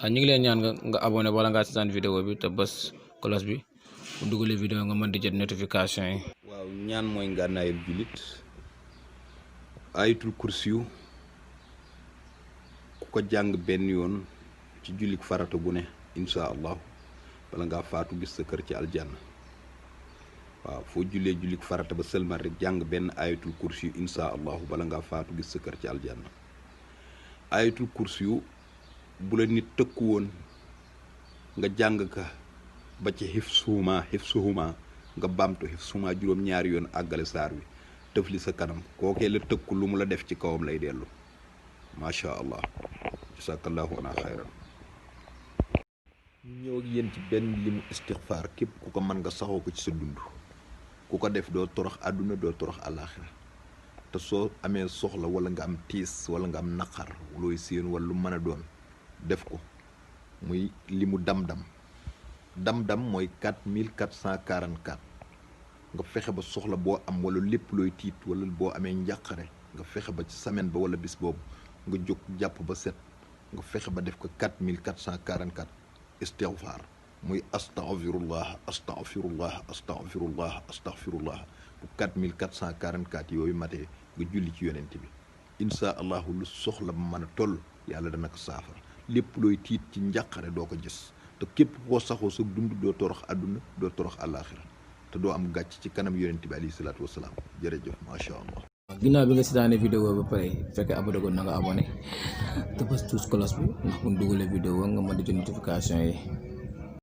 ñu ngi leen ñaan nga abonné wala nga seetaan vidéo bi te bës cloche bi bu dugalee vidéo nga mën di jot notification yi. waaw ñaan mooy ngànnaayal jullit ayatul kursiyu ku ko jàng benn yoon ci jullik farata gu ne insha allah bala ngaa faatu gis sa kër ci aljanna. waaw foo jullee jullik farata ba sëlmal rek jàng benn ayatul kursiyu insha allahu bala ngaa faatu gis sa kër ci aljanna. ayatul kursiyu bu la nit tëkku woon nga jàng ka ba ci xifsuhuma nga baamtu xifsuhuma juróom-ñaari yoon àggale saar wi tëfli sa kanam kookee la tëkku lu mu la def ci kawam lay dellu. macha allah jasakallahu ana xayran. ñu ñëw ak yéen ci benn limu istixfaar képp ku ko mën nga saxoo ko ci sa dund ku ko def doo torox àdduna doo torox àllaaxira te soo amee soxla wala nga am tiis wala nga am naqar looy séen wala lu mën a doon def ko muy limu dam-dam mooy 4444 nga fexe ba soxla boo am wala lépp looy tiit wala boo amee njàqare nga fexe ba ci semaine ba wala bis boobu nga jóg jàpp ba set nga fexe ba def ko 4444 istighfar muy astaghfirullah astaghfirullah astaghfirullah astaghfirullah bu 4444 yooyu matee nga julli ci yonent bi insha allahu lu soxla ba mën a toll yàlla dana ko saafara lépp looy tiit ci njàqare doo ko gis te képp koo saxoo sa dund doo torox àdduna doo torox àllaaxira te doo am gàcc ci kanam yonent bi alayhi salaatu wasalaam jërëjëf macha allah. ginnaaw bi nga seetaanee vidéo ba pare fekkee abonné ko na nga abonné te bës touche cloche bi ndax bu ñu dugalee vidéo nga mën di jot notification yi.